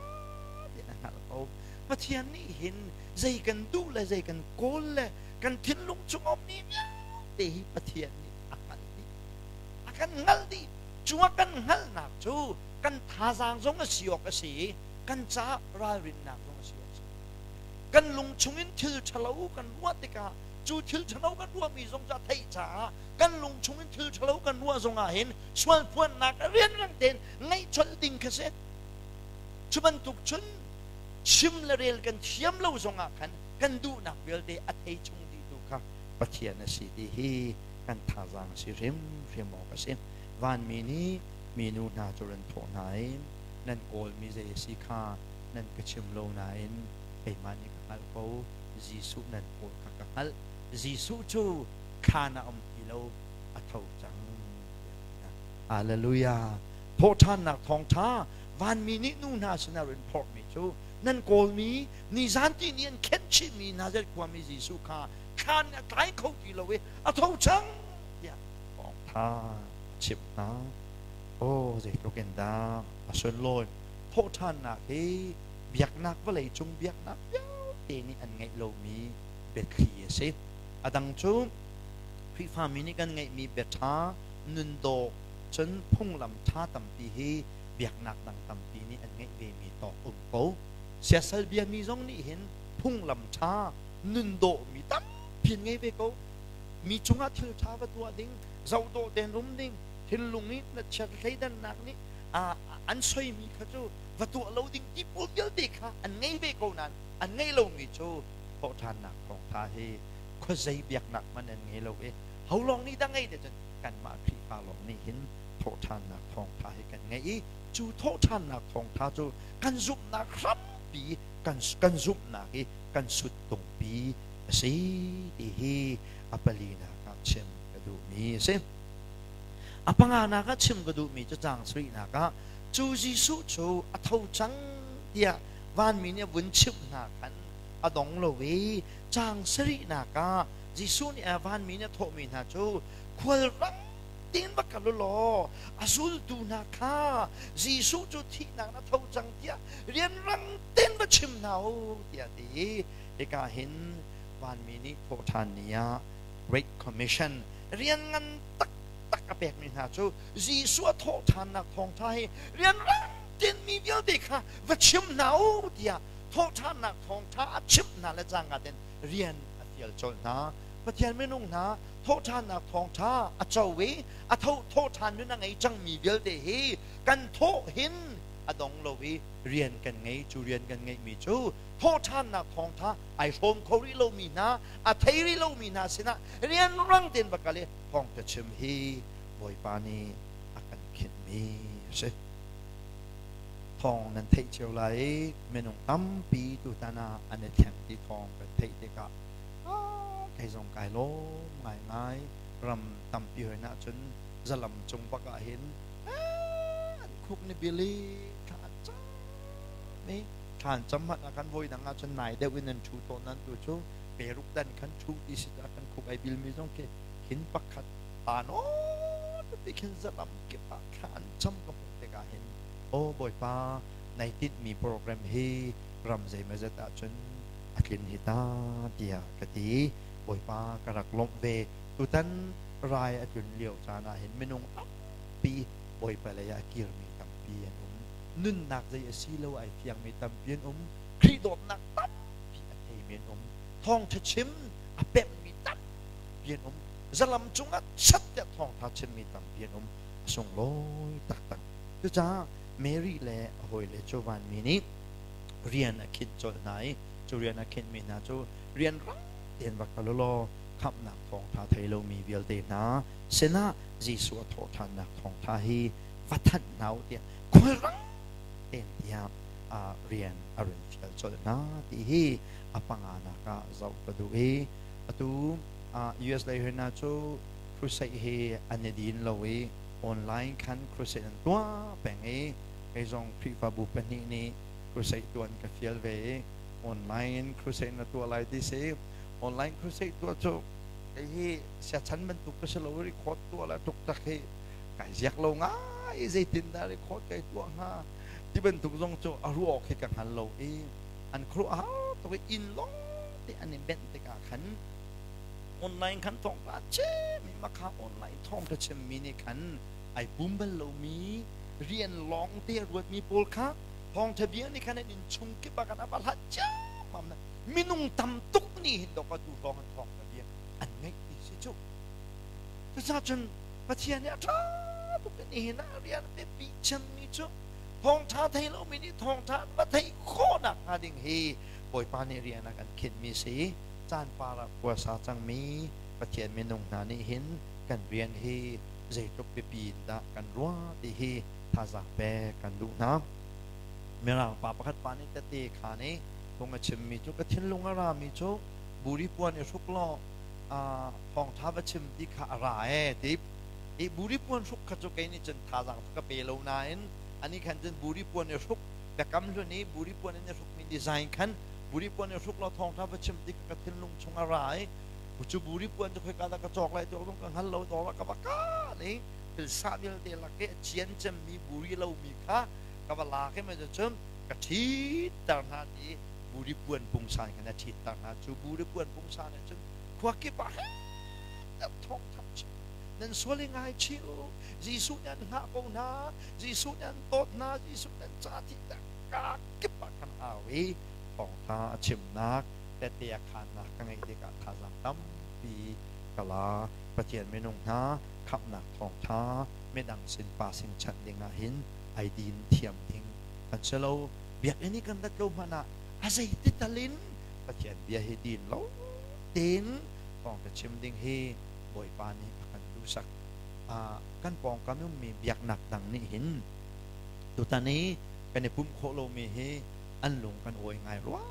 tein a hngalh ko. Pathian nih hin zei kan duh le zei kan kawl le kan thinlung chung a ummi vialte hi Pathian nih a hngalh dih. A kan hngalh dih. Cu a kan hngalhnak cu kan thazaang zong a si awk a si i kan caah ralrinnak zong a si awk a si. Kan lung chungin thil ṭhalo kan ruah tikah cu thil ṭhalo kan ruahmi zong cu a theih caah kan lung chungin thil ṭhalo kan ruah zongah hin sualphuannak rianrang tein ngaih colh ding kha si. Cu bantuk cun chim le rel kan thiam lo zongah khan kan duhnak vialte a thei chung dihtu kha Pathian a si ti hi kan thazaang a si hrimhrim awk a si. Vanmi nih minu hna cu an thawh hna i nan kawlmi zei a si kha nan ka chim lo nain keimah nih ka hngalh ko. Jesuh nan kawl kha ka hngalh. Jesuh cu thlan ah um ti lo, a tho cang. Hallelujah. Thawhṭhannak thawngṭha vanmi nih nu hna sinah rin phorhmi cu nan kawlmi nizan ti nih an khenh chihmi Nazareth khuami Jesuh kha thlan a tlai kho ti lo i a tho cang tiah thawngṭha a chimh hna. Aw zeitluk in dah a sunlawi. Thawhṭhannak hi biaknak vawlei cung biaknak vialte nih an ngeih lomi biathli a si. A dang cu Khrihfami nih kan ngeihmi biaṭha, nundawh, cun phunglam ṭha tampi hi biaknak dang tampi nih an ngeih vemi tawk um ko. Siasal biami zong nih hin phunglam ṭha, nundawhmi tampi an ngei ve ko. Mi cungah thil ṭha va tuah ding, zohdawh tein rum ding, thinlung i na chiat thleidannak nih an soimi kha cu va tuah lo ding ti pawl vialte kha an ngei ve ko nain an ngeih lomi cu thawhṭhannak thawngṭha hi khuazei biaknak hmanh an ngei lo i ho lawng nih dah ngei te cun kanmah Khrihfa lawng nih hin thawhṭhannak thawngṭha hi kan ngeih i cu thawhṭhannak thawngṭha cu kan zumhnak hrampi kan zumhnak i kan suttung-pi a si ti hi a palinak ah chim ka duhmi a si. A panganak ah chim ka duhmi cu caang sarihnak ah cu Jesuh cu a tho cang tiah vanmi nih a vun chimh hna khan a dong lo i caang sarihnak ah Jesuh nih vanmi nih a thawhmi hna cu khualram tein va kal u law a zultu hna kha Jesuh cu thihnak na tho cang tiah rianrang tein va chim hna u tiah a ti i hika hin vanmi nih thawhṭhan ni ah Great Commission rian ngan taktak a pekmi hna cu Jesuh a thawhṭhannak thawngṭha hi rianrang tein mi vialte kha va chim hna u tiah thawhṭhannak thawngṭha a chimh hna le cangka tein rian a fial colh hna. Pathian minung hna thawhṭhannak thawngṭha a co i a thawhṭhan nun a ngei cangmi vialte hi kan thawh hin a dong lo i rian kan ngei. Cu rian kan ngeihmi cu thawhṭhannak thawngṭha ai hrawm kho rih lomi hna, a thei rih lomi hna sinah rianrang tein va kal i thawngṭha chim hi Bawipa nih a kan khinhmi a si. Thawng nan theih cio lai i minung tampi tutan ah an i thleng ti thawng kan theih tikah kei zong kai lawm ngaingai. Ram tampi hoi na cun zalam cung bak ah hin an khuk ni bili thla an cam i thla an cam hmanh ah khan voi dang ah cun nai deuh in an ṭhu tawn nan tu cu peruk dan khan ṭhu ti si ah khan khuk ai bilmi zong khi khin pakhat pa nawn ti khin zalam kip ah thla an cam ka hmuh tikah hin aw Bawipa nai tinhmi program hi ram zeimawzat ahcun a tlin hi ta tiah ka ti. Bawipa ka rak lawmh ve. Tutan rai a tlun lio caan ah hin minung tampi Bawipa lei ah a kirmi tampi an um. Nunnak zei a si lo ai fiangmi tampi an um. Khrih dawtnak tampi a theimi an um. Thawngṭha chim a pemhmi tampi an um. Zalam cungah chat tiah thawngṭha chimmi tampi an um. A sunglawi taktak. Cucaah Mary le a hawile cu vanmi nih rian a khinh colh hna i cu rian a khinhmi hna cu rian rang tein va kal u law khamhnak thawngṭha thei lomi vialte hna sinah Jesuh a thawhṭhannak thawngṭha hi va thanh hna u tiah khualrang tein tiah rian a run fial colh hna ti hi a panganak ah zoh ka duh i atu US lei hna cu crusade hi an i din lo i online khan crusade an tuah peng i kei zong Khrihfabu pahnih nih crusade tuah an ka fial ve i online crusade na tuah lai ti si. Online crusade tuah cu kei hi siachan bantuk ka si lo, record tuah le tuk tak hi kai ziak lo ngai, zeitin dah record kai tuah hnga ti bantuk zong cu a ruah awk hi ka hngal lo i an khuaruah har tuk i inn lawng te an i benh tikah khan online khan thawngtha chim i makha online thawngtha chimmi nih khan ai pum bal lomi rian lawng te a ruatmi pawl kha thawngtha bia nih khan an inn chung kip ah khan a va hlat ciammam. Minung tam tuk nih hin dawk atu hrawng an thawngtha bia an ngaih ti si cu. Cucaah cun Pathian nih a ṭha tuk in nihin ah rian biapi cemmi cu thawngṭha thei lomi nih thawngṭha an va theih khawh nakhnga ding hi Bawipa nih rian a kan khinhmi si. Caan par ah puasa cangmi Pathian minung hna nih hin kan rian hi zeitluk biapi in dah kan ruah ti hi thazaang pek kan duh hna. Mirang pa pakhat pa nih tete khaan i phung a chimmi cu ka thinlung a rami cu buri puan i hruk law thawngṭha va chim ti kha a ra ee ti. I buri puan hruk kha cu kei nih cun thazaang cu ka pe lo nain ani khan cun buri puan i hruk biakam hlun i buri puan in i hrukmi design khan buri puan i hruk law thawngṭha va chim ti kha ka thinlung chung a ra i cu buri puan cu khoika dah ka cawk lai ti awk ka hngal lo, dawr ah ka va kaan i thilsa vialte lak i a cian cemmi buri lomi kha ka va lak i cun ka ṭhitter hna ti buri puan pungsan khan a ṭhitter hna. Cu buri puan pungsan ah cun khua kip ah thawngṭha chim, nan sual i ngaichih u, Jesuh nih an hngah ko hna, Jesuh nih an dawt hna, Jesuh nih an ca thihnak ka kip ah khan au i thawngṭha a chimnak tette a khaannak ka ngeih tikah thazaang tampi ka la. Pathian minung hna, khamhnak thawngṭha midang sin pa sin chanh ding ah hin ai din thiam ding kan si lo. Biakinn i kan rat lo hmanh ah a zeiti tal in Pathian bia hi din lo tein thawngṭha chim ding hi Bawipa nih a kan duhsak. Kan pawngkam ummi biaknak dang nih hin tutan i kan i pumh khawh lomi hi an lung kan awi ngai rua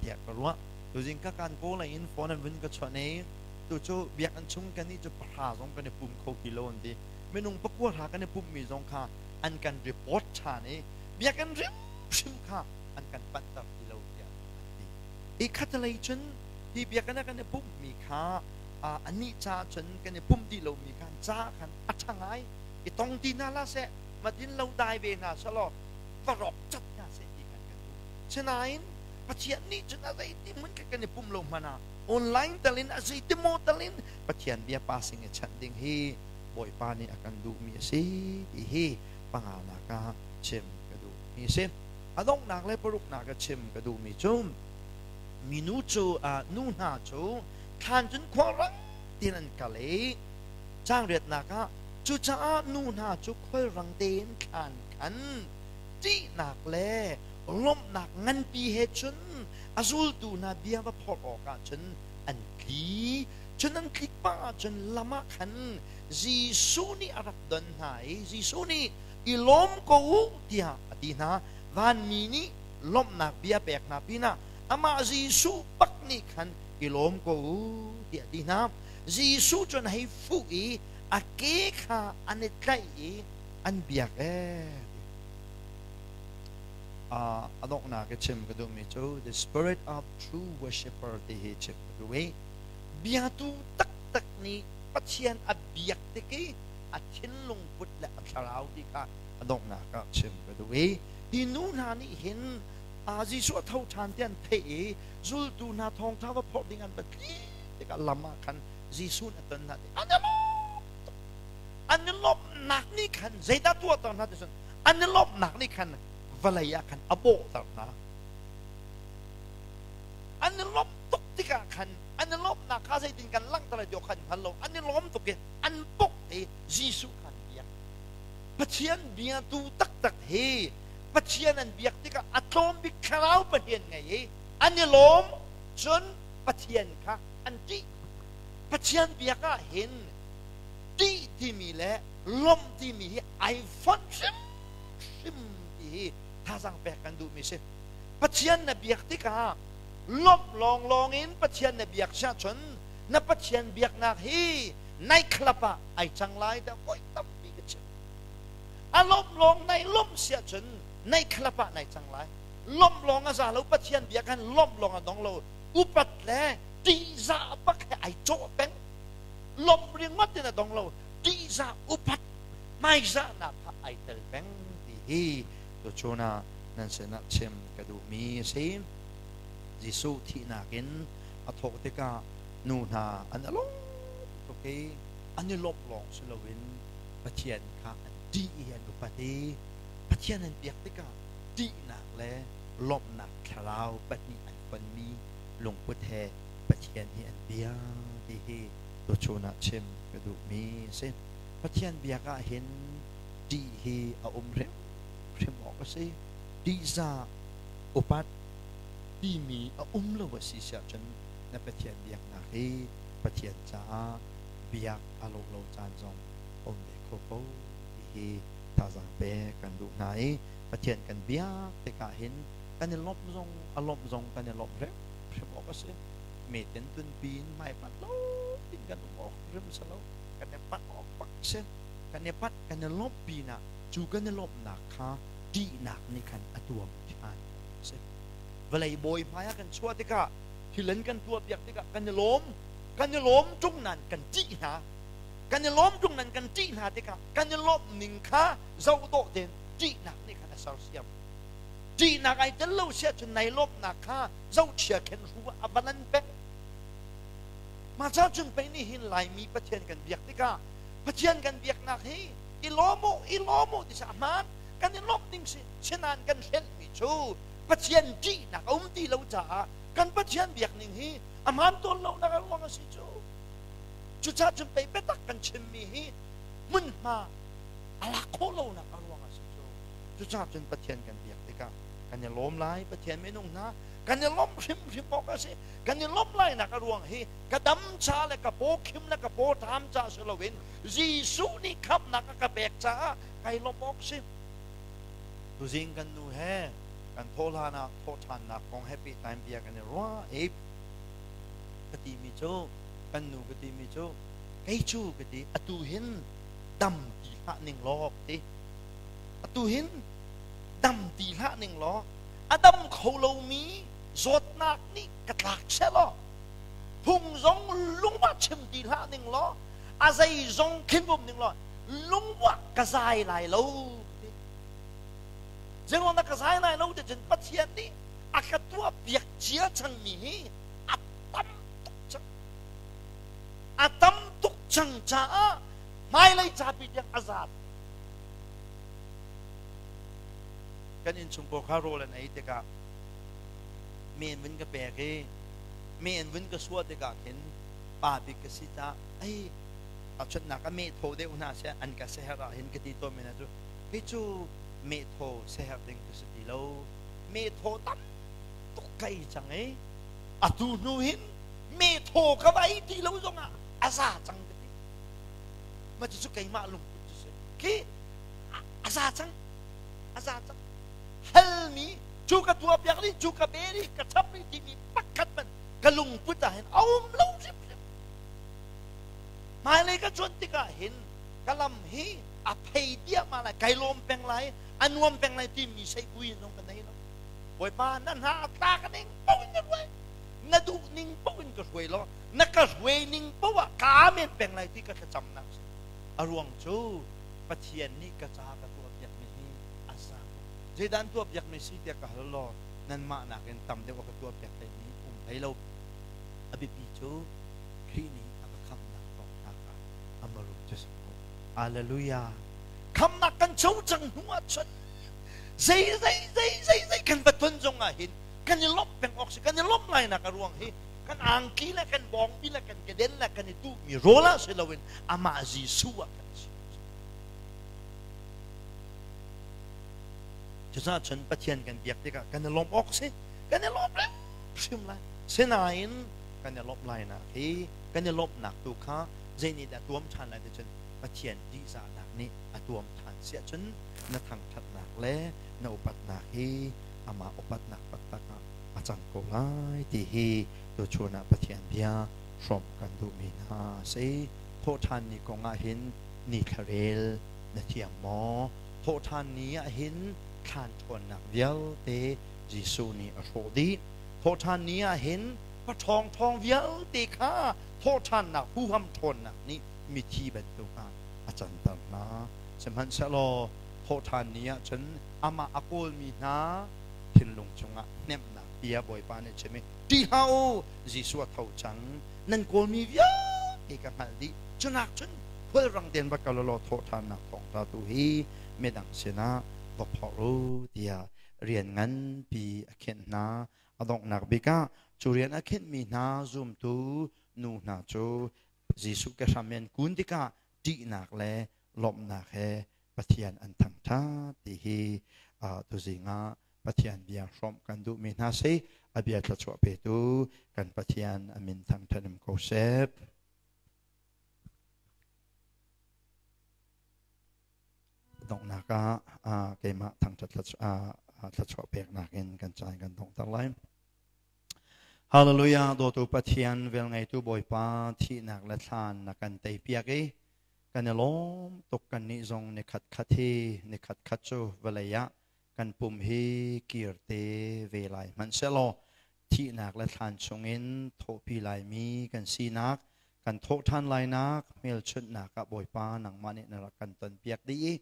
tiah ka ruah. Tuzing ka kan kawl in phone an vun ka chawnh i tu cu biakinn chung kan nih cu pahra zong kan i pum kho ti lo an ti. Minung pakua hra kan i pumhmi zong kha an kan report ṭhan i biakinn hrimhrim kha an kan panhter ti lo tiah an ti. I khatalei cun hi biakinn ah kan i pumhmi kha anih caah cun kan i pumh dih lomi kha an caah khan a ṭha ngai. I tong ti hna hlah seh, madin lo dai ve hna selaw va rawk cat hna seh ti khan kan duh. Sinain Pathian nih cun a zeiti hmun kha kan i pumh lo hmanh ah online tal in a zeiti maw tal in Pathian bia passing i chanh ding hi Bawipa nih a kan duhmi a si ti hi panganak ah chim ka duhmi a si. A donghnak le paruknak ah chim ka duhmi cu minu cu nu hna cu thlan cun khualrang tein an kal i cangriatnak ah cucaah nu hna cu khualrang tein thlan khan ṭihnak le lawmhnak nganpi he cun a zultu hna bia va phorh awkah cun an tli. Cun an tlik pah ahcun lam ah khan Jesuh nih a rak don hna i Jesuh nih i lawm ko u tiah a ti hna. Vanmi nih lawmhnak bia pek hna pinah amah Jesuh bak nih khan i lawm ko u tiah a ti hna. Jesuh cu an hei fuh i a ke kha an i tlaih i an biak ee. A donghnak i chim ka duhmi cu the spirit of true worshipper ti hi chim ka duh i biatu taktak nih Pathian a biak tik i a thinlung put le a thlarau ti kha a donghnak ah chim ka duh i hi nu hna nih hin Jesuh a tho ṭhan ti an theih i zultu hna thawngṭha va phorh ding an va tli tikah lam ah khan Jesuh a ton hna ti an i lawm tuk. An i lawmhnak nih khan zeidah tuahter hna ti cun an i lawmhnak nih khan vawlei ah khan a bawhter hna. An i lawmh tuk tikah khan an i lawmhnak kha zeitin kan langhter lai ti awk khan hngal lo. An i lawm tuk i an bawk i Jesuh kha an biak. Pathian biatu taktak hi Pathian an biak tikah a tlawm bik thlarau Pathian ngei i an i lawm cun Pathian kha an ṭih. Pathian biak ah hin ṭih timi le lawmh timi hi ai fonh hrimhrim ti hi thazaang pek kan duhmi si. Pathian na biak tikah lawmh lawnglawng in Pathian na biak siah cun na Pathian biaknak hi nightclub ah ai cang lai tiah voi tampi ka chim. A lawmh lawng nai lawmh siah cun nightclub ah nai cang lai. Lawmh lawng a za lo Pathian biak han lawmh lawng a dong lo. Upat le ṭihzah bak he ai cawh peng. Lawmh ringawt in a dong lo. Ṭihzah upat hmaizahnak kha ai tel peng ti hi tuchun ah nan sinah chim ka duhmi a si. Jesuh thihnak in a thawk tikah nu hna an i lawm tuk i an i lawmh lawng si loin Pathian kha an ṭih i an upat i Pathian an biak tikah ṭihnak le lawmhnak thlarau pahnih an tonmi lungput he Pathian hi an bia ti hi tuchun ah chim ka duhmi a si. Pathian biak ah hin ṭih hi a um hrimhrim awk a si. Ṭihzah upat timi a um lo a si siah cun na Pathian biaknak hi Pathian caah biak a lawh lo caan zong a um ve kho ko ti hi thazaang pek kan duh hna i Pathian kan biak tikah hin kan i lawmh zong a lawmh zong kan i lawmh hrimhrim awk a si. Meten tunpi in hmaipat lo tin kan um awk hrim si lo. Kan i pat awk bak a si. Kan i pat kan i lawmh pinah cu kan i lawmhnak kha ṭihnak nih khan a tuam ṭhan a si. Vawlei bawi hmai ah kan chuah tikah thil an kan tuahpiak tikah kan i lawm. Kan i lawm ṭung nain kan ṭih hna. Kan i lawm ṭung nain kan ṭih hna tikah kan i lawmh ning kha zoh dawh tein ṭihnak nih khan a sersiam. Ṭihnak ai tel lo siah cun nai lawmhnak kha zohchia khen hru ah a van an pek. Mah ca cun pei nih hin Laimi Pathian kan biak tikah Pathian kan biaknak hi i lawm u, i lawm u ti sa hmaan kan i lawmh ding si. Sinain kan hrelhmi cu Pathian ṭihnak a um ti lo caah kan Pathian biak ning hi a hmaan tawn lonak a ruang a si cu. Cucaah cun pei biatak kan chimmi hi hmunhma a lak khawh lonak a ruang a si cu. Cucaah cun Pathian kan biak tikah kan i lawm lai. Pathian minung hna kan i lawmh hrimhrim awk a si. Kan i lawmh lainak a ruang hi ka dam ca le ka paw khim le ka paw ṭam ca si loin Jesuh nih khamhnak a ka pek caah kai lawmh awk si. Tuzing kan nu he kan thawh hlan ah thawhṭhannak kong he pehtlai bia kan i ruah i ka timi cu kan nu ka timi cu kei cu ka ti atu hin dam ti hlah ning law ka ti atu hin dam ti hlah ning law a dam kho lomi zawtnak nih ka tlak seh law phung zong lungwa chim ti hlah ning law a zei zong khin um ning law lungwa ka zai lai lo Zeiruang dah ka zai lai lo ti cun Pathian nih a ka tuah piak cia cangmi hi a tam tuk cang. A tam tuk cang caah hmailei capi tiang a zaat. Kan innchung pawl kha rawl an ei tikah men vun ka pek i men vun ka suah tikah khin pa bik ka si caah ei tahchunhnak a meh thaw deuh hna seh an ka seher ah hin ka ti tawn men cu Kei cu mehthaw seherh ding ka si ti lo. Mehthaw tam tuk ka ei cang i atu hnu hin mehthaw ka va ei ti lo zongah a za cang ka ti. Mah cucu keimah lungput cu si. Khi a za cang. A za cang. Halmi cu ka tuahpiak rih, cu ka pe rih, ka chap rih timi pakhat hmanh ka lungput ah hin a um lo hrimhrim. Hmailei ka cuan tikah hin ka lam hi a phei diahmah lai kai lawm peng lai a nuam peng lai timi seihpui in zong ka nei lo Bawipa na hna a tla ka ning paoh in ka hruai na duh ning paoh in ka hruai law na ka hruai ning paoh ah ka amen peng lai ti ka thlacamnak si a ruang cu Pathian nih ka ca ka tuahpiakmi hi a za zeidah an tuahpiakmi si tiah ka hal law nanmah nakin tam deuh a ka tuahpiak hleimi um hlei lo a biapi cu Khrih nih a ka khamh. Hallelujah. Khamnak kan co cang hnu ah cun zei zei zei zei zei kan va ton zong ah hin kan i lawmh peng awk si. Kan i lawmh lai nak a ruang hi kan angki le kan bawngpi le kan keden le kan i tuhmi rawl ah si loin amah Jesuh ah kan si. Cucaah cun Pathian kan biak tikah kan i lawmh awk si. Kan i lawm hrimhrim lai. Sinain kan i lawmh lai nak hi kan i lawmhnak tu kha zei nih dah tuam ṭhan lai ti cun Pathian ṭihzahnak nih a tuam ṭhan siah cun na thangṭhatnak le na upatnak hi amah upatnak taktak ah a cang ko lai ti hi tuchun ah Pathian bia hrawmh kan duhmi hna a si. Thawhṭhan ni kong ah hin ni thlarel na thiam maw? Thawhṭhan ni ah hin thlan ṭhawnnak vialte Jesuh nih a hrawh dih. Thawhṭhan ni ah hin paṭhawng ṭhawng vialte kha thawhṭhannak huham ṭhawnnak nih mithi bantuk ah a canter hna. Sihmanhsehlaw thawhṭhan ni ah cun amah a kawlmi hna thinlung chungah hnemhnak bia Bawipa nih chim i ṭih hlah u, Jesuh a tho cang, nan kawlmi vialte ka hngalh dih. Cunak cun khualrang tein va kal u law thawhṭhannak thawngṭha tu hi midang sinah va phorh u tiah rian nganpi a khenh hna. A donghnak bik ah cu rian a khenhmi hna zumtu nu hna cu Jesuh kehram in kun tikah ṭihnak le lawmhnak he Pathian an thangṭhat ti hi tuzing ah Pathian bia hrawmh kan duhmi hna si. A bia thluachuah petu kan Pathian a min thangṭhat um ko seh. Donghnak ah keimah thangṭhat thluachuah peknak in kan caan kan donghter lai. Hallelujah, dawtu Pathian, velngeitu Bawipa, thihnak le thlan na kan teipiak i kan i lawm tuk. Kannih zong ni khat khat hi ni khat khat cu vawlei ah kan pum hi kir te ve lai hmanhsehlaw thihnak le thlan chungin thawhpi laimi kan sinak, kan thawh ṭhan lainak hmelchunhnak ah Bawipa nangmah nih na rak kan tonpiak dih i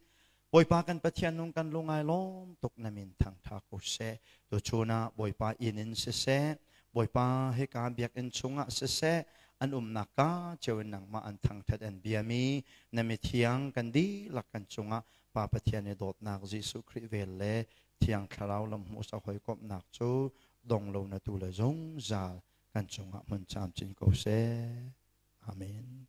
Bawipa kan Pathian nung kan lung ai lawm tuk. Na min thangṭha ko seh. Tuchun ah Bawipa inn in siseh, Bawipa hika biakinn chungah siseh, an umnak ka cio in nangmah an thangṭhat an biami na mithiang kan dihlak kan cungah Pa Pathian i dawtnak, Jesuh Khrih vel le Thiang Thlarau lamhmuhsak hawikomhnak cu dong lo na tu le zungzal kan cungah hmun camcin ko seh. Amen.